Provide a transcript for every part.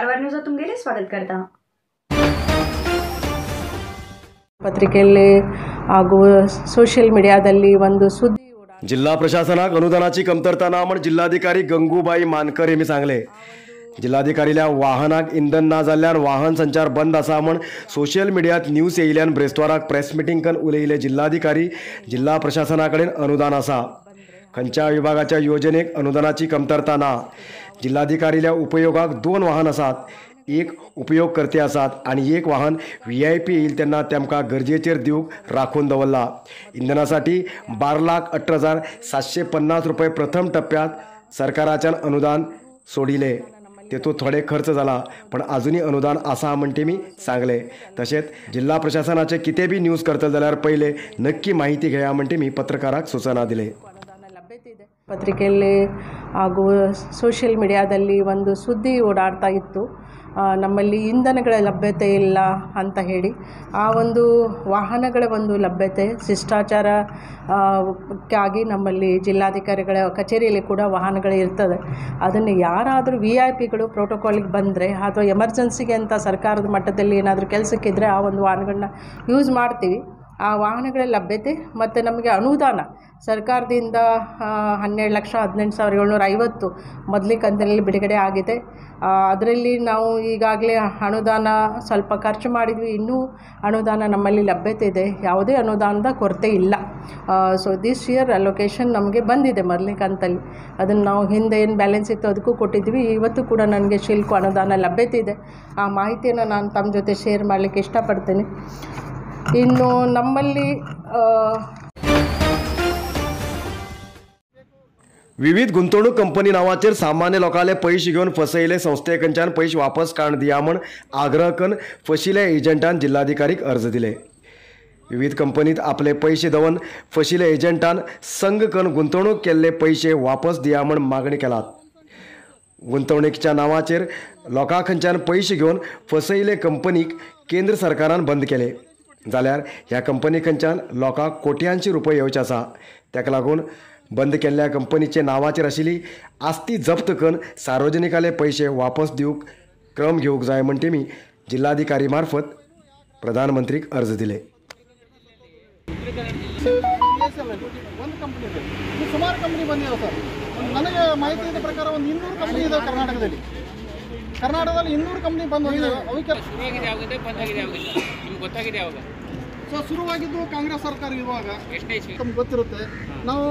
Karwar news तुमगेले स्वागत करता. ಪತ್ರಿಕೆಯಲ್ಲಿ ಹಾಗೂ ಸೋಷಿಯಲ್ ಮೀಡಿಯಾದಲ್ಲಿ ಒಂದು ಸುದ್ದಿ जिल्हा प्रशासनाक अनुदानाची कमतरता ना म्हण जिल्हाधिकारी गंगूबाई मानकर हेमी सांगले. जिल्हाधिकारील्या वाहनाक इंधन ना जाल्ल्यान वाहन संचार बंद आसा म्हण सोशल मिडियात न्यूज येयिल्ल्यान ब्रेस्ताराक प्रेस मिटींग करून उलयिल्ले जिल्हाधिकारी जिल्हा प्रशासना कडेन अनुदान आसा, खंयच्या विभागाच्या योजनेक अनुदानाची कमतरता ना. जिल्हाधिकारील्या उपयोगाक 2 वाहन आसात, एक उपयोग करते आसात आनी एक वाहन VIP येईल तेन्ना तेमकां गरजेचेर दिवंक राखून दवरला. इंधनासाठी 12,18,750 रुपये प्रथम टप्प्यात सरकाराच्यान अनुदान सोडिले, तेतूंत थोडे खर्च जाला पण अजूनय अनुदान आसा म्हण तेमी सांगले. तशेंच जिल्हा प्रशासनाचे कितें बी न्यूज करतले जाल्यार पयले नक्की माहिती घेया म्हण तेमी पत्रकाराक सूचना दिले. ಪತ್ರಿಕೆಯಲ್ಲಿ ಹಾಗೂ ಸೋಷಿಯಲ್ ಮೀಡಿಯಾದಲ್ಲಿ ಒಂದು ಸುದ್ದಿ ಓಡಾಡ್ತಾ ಇತ್ತು, ನಮ್ಮಲ್ಲಿ ಇಂಧನಗಳ ಲಭ್ಯತೆ ಇಲ್ಲ ಅಂತ ಹೇಳಿ. ಆ ಒಂದು ವಾಹನಗಳ ಒಂದು ಲಭ್ಯತೆ ಶಿಷ್ಟಾಚಾರಕ್ಕಾಗಿ ನಮ್ಮಲ್ಲಿ ಜಿಲ್ಲಾಧಿಕಾರಿಗಳ ಕಚೇರಿಯಲ್ಲಿ ಕೂಡ ವಾಹನಗಳು ಇರ್ತದೆ. ಅದನ್ನು ಯಾರಾದರೂ VIPಗಳು ಪ್ರೋಟೋಕಾಲಿಗೆ ಬಂದರೆ ಅಥವಾ ಎಮರ್ಜೆನ್ಸಿಗೆ ಅಂತ ಸರ್ಕಾರದ ಮಟ್ಟದಲ್ಲಿ ಏನಾದರೂ ಕೆಲಸಕ್ಕಿದ್ದರೆ ಆ ಒಂದು ವಾಹನಗಳನ್ನ ಯೂಸ್ ಮಾಡ್ತೀವಿ. ಆ ವಾಹನಗಳ ಲಭ್ಯತೆ ಮತ್ತು ನಮಗೆ ಅನುದಾನ ಸರ್ಕಾರದಿಂದ 12,18,750 ಮೊದಲನೇ ಕಂತಿನಲ್ಲಿ ಬಿಡುಗಡೆ ಆಗಿದೆ. ಅದರಲ್ಲಿ ನಾವು ಈಗಾಗಲೇ ಅನುದಾನ ಸ್ವಲ್ಪ ಖರ್ಚು ಮಾಡಿದ್ವಿ, ಇನ್ನೂ ಅನುದಾನ ನಮ್ಮಲ್ಲಿ ಲಭ್ಯತೆ ಇದೆ, ಯಾವುದೇ ಅನುದಾನದ ಕೊರತೆ ಇಲ್ಲ. ಸೊ this year allocation ನಮಗೆ ಬಂದಿದೆ ಮೊದಲನೇ ಕಂತಲ್ಲಿ. ಅದನ್ನು ನಾವು ಹಿಂದೆ ಏನು ಬ್ಯಾಲೆನ್ಸ್ ಇತ್ತು ಅದಕ್ಕೂ ಕೊಟ್ಟಿದ್ವಿ. ಇವತ್ತು ಕೂಡ ನನಗೆ ಶಿಲ್ಕು ಅನುದಾನ ಲಭ್ಯತೆ ಇದೆ. ಆ ಮಾಹಿತಿಯನ್ನು ನಾನು ತಮ್ಮ ಜೊತೆ ಶೇರ್ ಮಾಡಲಿಕ್ಕೆ ಇಷ್ಟಪಡ್ತೇನೆ. ಇನ್ನು ನಮ್ಮಲ್ಲಿ विविध गुंतवणूक कंपनी नावाचेर सामान्य लोकांले पैशे घेवन फसयिल्ले संस्थे कडच्यान पैशे वापस काडून दिया म्हण आग्रह करून फशिल्ल्या एजंटान जिल्हाधिकारीक अर्ज दिले. विविध कंपनीत आपले पैशे दवन फशिल्ल्या एजंटान संघ करून गुंतवणूक केल्ले पैशे वापस दिया म्हण मागणी केलात. गुंतवणुकीच्या नावाचेर लोकां खंयच्यान पैशे घेवन फसयिल्ले कंपनीक केंद्र सरकारान बंद केले जाल्यार ह्या कंपनी खंयच्यान लोकांक कोट्यांशी रुपये येवचे आसा. ताका लागून बंद केल्ल्या कंपनीचे नावाचेर आशिल्ली आस्ती जप्त करून सार्वजनिकाले पैशे वापस दिवंक क्रम घेवंक जाय म्हण तेमी जिल्हाधिकारी मार्फत प्रधानमंत्रीक अर्ज दिले. ಒಂದು ಕಂಪನಿ ಇದೆ, ಸುಮಾರು ಕಂಪನಿ ಬಂದಿದೆ ಸರ್. ನನಗೆ ಮಾಹಿತಿ ಇದ್ದ ಪ್ರಕಾರ ಒಂದು 200 ಕಂಪನಿ ಇದೆ ಕರ್ನಾಟಕದಲ್ಲಿ. ಕರ್ನಾಟಕದಲ್ಲಿ 200 ಕಂಪನಿ ಬಂದು ಹೋಗಿದೆ. ಅವಕ್ಕೆ ಗೊತ್ತಾಗಿದೆ ಯಾವಾಗ ಸೊ ಶುರುವಾಗಿದ್ದು ಕಾಂಗ್ರೆಸ್ ಸರ್ಕಾರ ಇರುವಾಗ ತಮ್ಗೆ ಗೊತ್ತಿರುತ್ತೆ. ನಾವು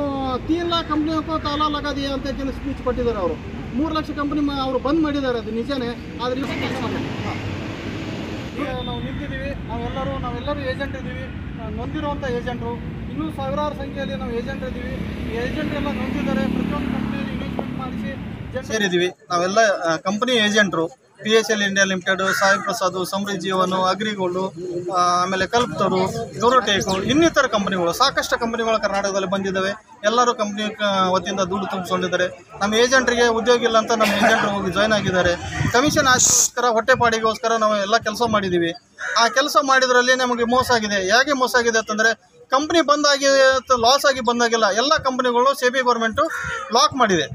3 ಲಾಖ ಕಂಪ್ನಿ ತಾಲಾ ಲಗಾದಿ ಅಂತ ಸ್ಪೀಚ್ ಕೊಟ್ಟಿದ್ದಾರೆ ಅವರು. 3 ಲಕ್ಷ ಕಂಪ್ನಿ ಅವರು ಬಂದ್ ಮಾಡಿದ್ದಾರೆ, ಅದು ನಿಜಾನೇ. ಆದರೆ ನಾವು ನಿಂತಿದ್ದೀವಿ, ನಾವೆಲ್ಲರೂ ಏಜೆಂಟ್ ಇದ್ದೀವಿ, ನೊಂದಿರುವಂಥ ಏಜೆಂಟರು. ಇನ್ನೂ ಸಾವಿರಾರು ಸಂಖ್ಯೆಯಲ್ಲಿ ನಾವು ಏಜೆಂಟ್ ಇದ್ದೀವಿ. ಏಜೆಂಟ್ ಎಲ್ಲ ನೊಂದಿದ್ದಾರೆ. ಪ್ರತಿಯೊಂದು ಕಂಪ್ನಿಯಲ್ಲಿ ಇನ್ವೆಸ್ಟ್ಮೆಂಟ್ ಮಾಡಿಸಿ ಸೇರಿದ್ದೀವಿ ನಾವೆಲ್ಲ ಕಂಪ್ನಿ ಏಜೆಂಟರು. PHL India limited, Sai Prasad, Samriddhi Jeevan, Agrigold, ಆಮೇಲೆ ಕಲ್ಪ್ತರು, ಡ್ಯೂರೋಟೆಕ್, ಇನ್ನಿತರ ಕಂಪ್ನಿಗಳು, ಸಾಕಷ್ಟು ಕಂಪ್ನಿಗಳು ಕರ್ನಾಟಕದಲ್ಲಿ ಬಂದಿದ್ದಾವೆ. ಎಲ್ಲರೂ ಕಂಪ್ನಿ ವತಿಯಿಂದ ದುಡ್ಡು ತುಂಬಿಕೊಂಡಿದ್ದಾರೆ. ನಮ್ಮ ಏಜೆಂಟ್ರಿಗೆ ಉದ್ಯೋಗ ಇಲ್ಲ ಅಂತ ನಮ್ಮ ಏಜೆಂಟ್ರು ಹೋಗಿ ಜಾಯ್ನ್ ಆಗಿದ್ದಾರೆ. ಕಮಿಷನ್ ಆಗೋಸ್ಕರ, ಹೊಟ್ಟೆಪಾಡಿಗೋಸ್ಕರ ನಾವು ಎಲ್ಲ ಕೆಲಸ ಮಾಡಿದ್ದೀವಿ. ಆ ಕೆಲಸ ಮಾಡಿದ್ರಲ್ಲಿ ನಮಗೆ ಮೋಸ ಆಗಿದೆ. ಹೇಗೆ ಮೋಸ ಆಗಿದೆ ಅಂತಂದರೆ, ಕಂಪ್ನಿ ಬಂದಾಗಿ ಲಾಸ್ ಆಗಿ ಬಂದಾಗಿಲ್ಲ, ಎಲ್ಲ ಕಂಪ್ನಿಗಳು ಸೆಬಿ ಗೌರ್ಮೆಂಟು ಲಾಕ್ ಮಾಡಿದೆ.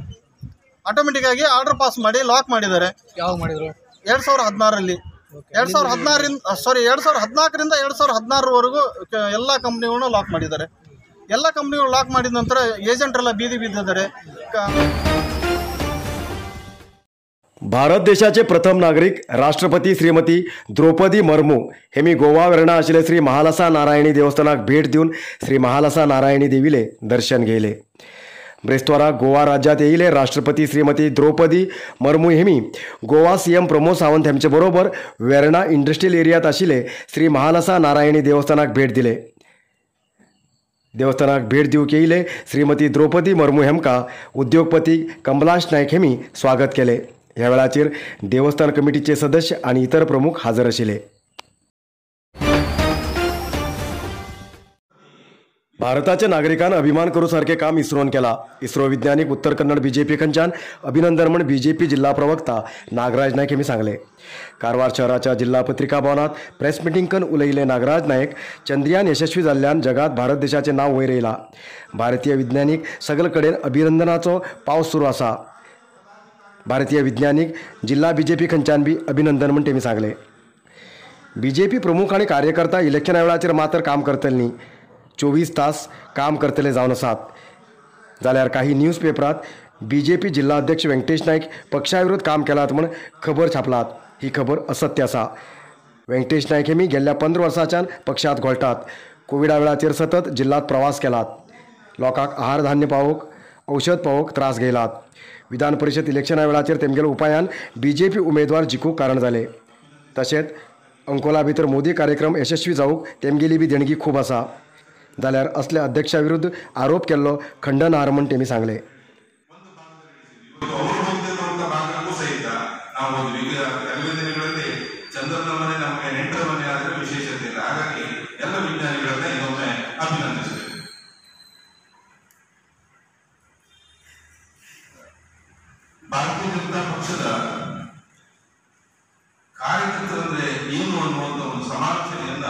ಆಟೋಮೆಟಿಕ್ಕಾಗಿ ಆರ್ಡರ್ ಪಾಸ್ ಮಾಡಿ ಲಾಕ್ ಮಾಡಿದ್ದಾರೆ. ಯಾವಾಗ ಮಾಡಿದರು? 2016ರಲ್ಲಿ. 2014ರಿಂದ 2016ವರೆಗೂ ಎಲ್ಲ ಕಂಪ್ನಿಗಳನ್ನೂ ಲಾಕ್ ಮಾಡಿದ್ದಾರೆ. ಎಲ್ಲ ಕಂಪ್ನಿಗಳು ಲಾಕ್ ಮಾಡಿದ ನಂತರ ಏಜೆಂಟ್ರೆಲ್ಲ ಬೀದಿ ಬಿದ್ದಿದ್ದಾರೆ. भारत देशाचे प्रथम नागरिक राष्ट्रपती श्रीमती द्रौपदी मुर्मू हेमी गोवा वेर्णा आशिल्ले श्री महालसा नारायणी देवस्थानाक भेट दिवन श्री महालसा नारायणी देवीले दर्शन घेयले. ब्रेस्तारा गोवा राज्यात येयिल्ले राष्ट्रपती श्रीमती द्रौपदी मुर्मू हेमी गोवा सीएम प्रमोद सावंत हेमचे बरोबर वेर्णा इंडस्ट्रियल एरियात आशिल्ले श्री महालसा नारायणी देवस्थानाक भेट दिले. देवस्थानाक भेट दिवंक येयिल्ले श्रीमती द्रौपदी मुर्मू हेमकां उद्योगपती कमलाश नायक हेमी स्वागत केले. ह्या वेळाचेर देवस्थान कमिटीचे सदस्य आनी इतर प्रमुख हाजर आशिल्ले. भारताच्या नागरिकांना अभिमान करू सारखे काम इस्रोन केला. इस्रो वैज्ञानिक उत्तर कन्नड बीजेपी खंच्यान अभिनंदन म्हण बीजेपी जिल्हा प्रवक्ता नागराज नायक यांनी सांगले. कारवार शहराच्या जिल्हा पत्रिका भवनात प्रेस मिटिंग करून उलयिल्ले नागराज नायक चंद्रयान यशस्वी जाल्ल्यान जगात भारत देशाचें नांव वयर येयला. भारतीय वैज्ञानिक सगळे कडेन अभिनंदनाचो पावस सुरू आसा. भारतीय विज्ञानीक जिल्हा बीजेपी खंयच्यान बी अभिनंदन म्हूण तेमी सांगलें. बीजेपी प्रमुख आनी कार्यकर्ता इलेक्शना वेळाचेर मात्र काम करतले न्ही, 24 तास काम करतले जावन आसात. जाल्यार काही न्यूज पेपरात बीजेपी जिल्हा अध्यक्ष व्यंकटेश नायक पक्षा विरोध काम केलात म्हूण खबर छापलात. ही खबर असत्य आसा. व्यंकटेश नायक हे मी गेल्ल्या 15 वर्सांच्यान पक्षात घोळटात. कोविडा वेळाचेर सतत जिल्हात प्रवास केलात. लोकांक आहार धान्य पावोवंक, औषध पावोवंक त्रास घेयलात. विधान परिशद इलेक्शना वेळाचेर तेमगेल्या उपायान बीजेपी उमेदवार जिखूंक कारण जालें. तशेंच अंकोला भितर मोदी कार्यक्रम यशस्वी जावंक तेमगेली बी देणगी खूब आसा. जाल्यार असल्या अध्यक्षा विरुद्ध आरोप केल्लो खंडनार्ह म्हूण तेमी सांगलें. ಭಾರತೀಯ ಜನತಾ ಪಕ್ಷದ ಕಾರ್ಯಕರ್ತರಂದ್ರೆ ಏನು ಅನ್ನುವಂಥ ಒಂದು ಸಮಾಲೋಚನೆಯನ್ನ,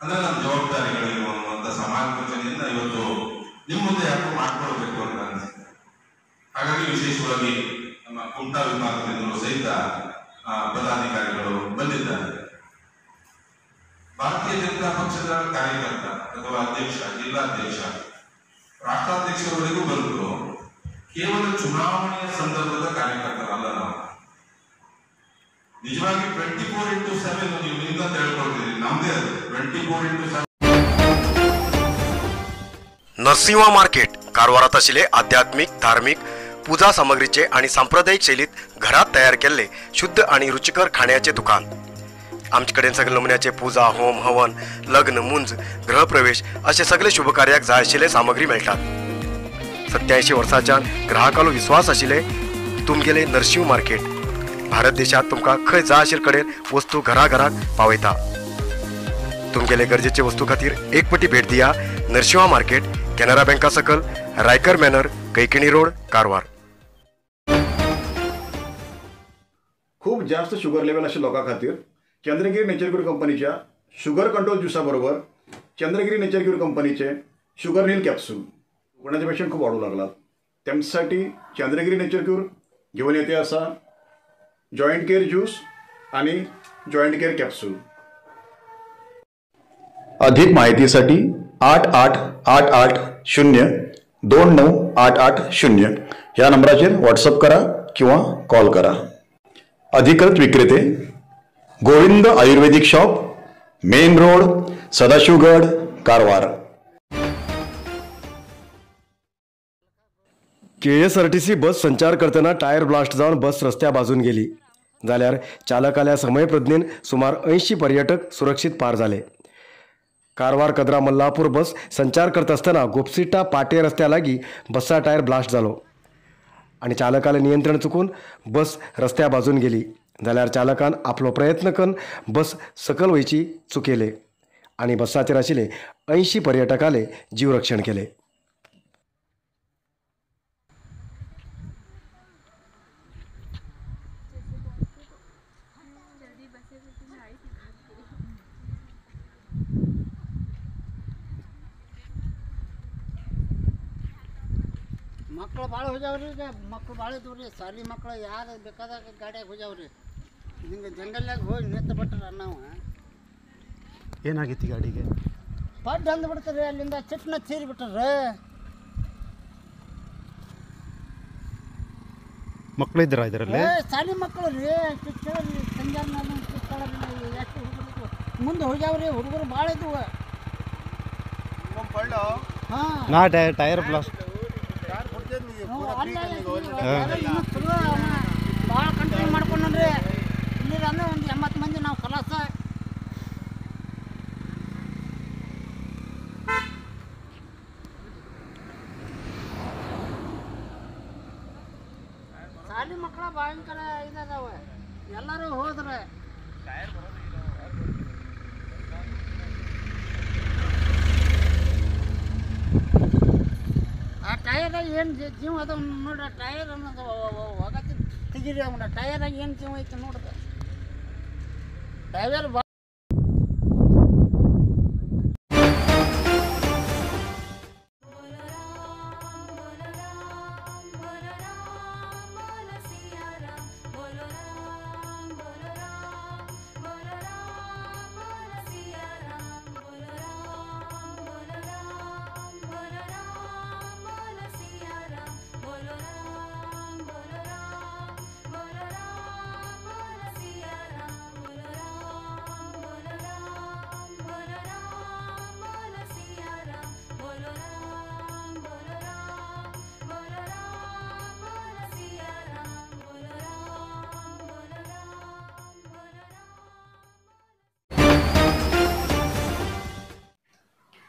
ಅಂದ್ರೆ ನಮ್ಮ ಜವಾಬ್ದಾರಿಗಳೇನು ಅನ್ನುವಂಥ ಸಮಾಲೋಚನೆಯನ್ನ ಇವತ್ತು ನಿಮ್ಮ ಮುಂದೆ ಯಾಕೋ ಮಾಡ್ಕೊಳ್ಬೇಕು ಅಂತ ಅನಿಸುತ್ತೆ. ಹಾಗಾಗಿ ವಿಶೇಷವಾಗಿ ನಮ್ಮ ಕುಮಟಾ ವಿಭಾಗದಿಂದಲೂ ಸಹಿತ ಪದಾಧಿಕಾರಿಗಳು ಬಂದಿದ್ದಾರೆ. ಭಾರತೀಯ ಜನತಾ ಪಕ್ಷದ ಕಾರ್ಯಕರ್ತ ಅಥವಾ ಅಧ್ಯಕ್ಷ, ಜಿಲ್ಲಾಧ್ಯಕ್ಷ, ರಾಷ್ಟ್ರಾಧ್ಯಕ್ಷರವರೆಗೂ ಬಂದರು ಕೇವಲ ಚುನಾವಣೆಯ ಸಂದರ್ಭದ ಕಾರ್ಯಕರ್ತರಲ್ಲ ನಾವು. ನಿಜವಾಗಿ 24x7 ನೀವು ನಿಂದ ಹೇಳ್ಕೊಳ್ತೀರಿ, ನಮ್ದೇ ಅದು 24x7. Narasimha market कारवारात आशिल्ले आध्यात्मिक, धार्मिक पूजा सामग्रीचे आनी सांप्रदायिक शैलीत घरात तयार केल्ले शुद्ध आनी रुचिकर खाण्याचे दुकान. आमचे कडेन सगळे नमुन्याचे पूजा, होम, हवन, लग्न, मुंज, गृहप्रवेश अशे सगळे शुभकार्याक जाय आशिल्ले सामग्री मेळटात. 87 वर्सांच्यान ग्राहकालो विश्वास आशिल्ले तुमगेले नरसिंह मार्केट भारत देशात तुमकां खंय जाय आशिल्ले कडेन वस्तू घराघराक पावयता. तुमगेले गरजेचे वस्तू खातीर एक पटी भेट दिया नरसिंहा मार्केट, केनरा बँका सकल, रायकर मॅनर, कैकिणी रोड, कारवार. खूप जास्त शुगर लेवल आशिल्ल्या लोकां खातीर चंद्रगिरी नेचर क्यूर कंपनीच्या शुगर कंट्रोल ज्युसा बरोबर चंद्रगिरी नेचर क्यूर कंपनीचे शुगर नील कॅप्सूल कोणाचे पेशंट खूप वाढू लागलात त्यांच्यासाठी चंद्रगिरी नेचर क्यूर घेऊन येते असा जॉईंट केअर ज्यूस आणि जॉईंट केअर कॅप्सूल. अधिक माहितीसाठी 8 8 8 8 0 2 9 8 8 0 ह्या नंबराचेर व्हॉट्सअप करा किंवा कॉल करा. अधिकृत विक्रेते Govind Ayurvedic shop, main road, Sadashivgad, Karwar. KSRTC bus संचार करतना टायर ब्लास्ट जावन बस रस्त्या बाजून गेली. जाल्यार चालकाल्या समयप्रज्ञेन सुमार 80 पर्यटक सुरक्षित पार जाले. कारवार कदरा मल्लापूर बस संचार करत आसतना गोपसिटा पाटे रस्त्या लागीं बसा टायर ब्लास्ट जालो आनी चालकाले नियंत्रण चुकून बस रस्त्या बाजून गेली. जाल्यार चालकान आपलो प्रयत्न करून बस सकल वयची चुकयले आनी बसाचेर आशिल्ले 80 पर्यटकाले जीवरक्षण केले. ಮಕ್ಕಳು ಭಾಳ ಹೋಗ್ಯಾವ್ರಿ, ಈಗ ಮಕ್ಕಳು ಭಾಳ ಇದ್ವು ರೀ. ಸಾಲಿ ಮಕ್ಕಳು ಯಾರು ಬೇಕಾದಾಗ ಗಾಡ್ಯಾಗ ಹೋಗ್ಯಾವ್ರಿ. ಹಿಂಗೆ ಜಂಗಲ್ನಾಗ ಹೋಗಿ ನಿಂತು ಬಿಟ್ರ ನಾವು. ಏನಾಗಿತ್ತು ಗಾಡಿಗೆ? ಪಡ್ ಅಂದು ಬಿಡ್ತಾರೆ, ಅಲ್ಲಿಂದ ಚಿಟ್ನ ಚೀರಿ ಬಿಟ್ಟಾರ. ಮಕ್ಕಳಿದ್ರ ಇದರಲ್ಲಿ? ಸಾಲಿ ಮಕ್ಕಳು ರೀ, ಎಷ್ಟು ಹುಡುಗರು ಮುಂದೆ ಹೋಗ್ಯಾವ್ರಿ. ಹುಡುಗರು ಭಾಳ ಇದ್ವು. ಹಾಂ, ನಾ ಟೈರ್ ಬ್ಲಾಸ್ಟ್ ಭಾಳ ಕಂಟ್ರೋಲ್ ಮಾಡ್ಕೊಂಡ್ರಿ. ಇಲ್ಲಿ ಅಂದ್ರೆ ಒಂದು 80 ಮಂದಿ ನಾವು ಕಲಾಸ. ಸಾಲಿ ಮಕ್ಕಳ ಭಯಂಕರ ಇದಾವ, ಎಲ್ಲರೂ ಹೋದ್ರೆ. ಆ ಟೈರ್ದಾಗ ಏನು ಜೀವ ಅದ ನೋಡ್ರಿ. ಆ ಟೈರ್ ಅನ್ನೋದು ಹೋಗತ್ತಿ ತೆಗೀರಿ ಅವನ. ಟೈರ್ದಾಗ ಏನು ಜೀವ ಐತೆ ನೋಡ್ರಿ. ಡ್ರೈವರ್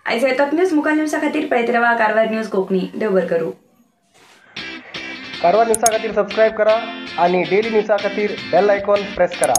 आयज येतात न्यूज मुखार न्यूजा खातीर पळयत रावा कारवार न्यूज कोंकणी. देव बरें करूं. कारवार न्यूजा खातीर सबस्क्रायब करा आणि डेली न्यूजा खातीर बेल आयकॉन प्रेस करा.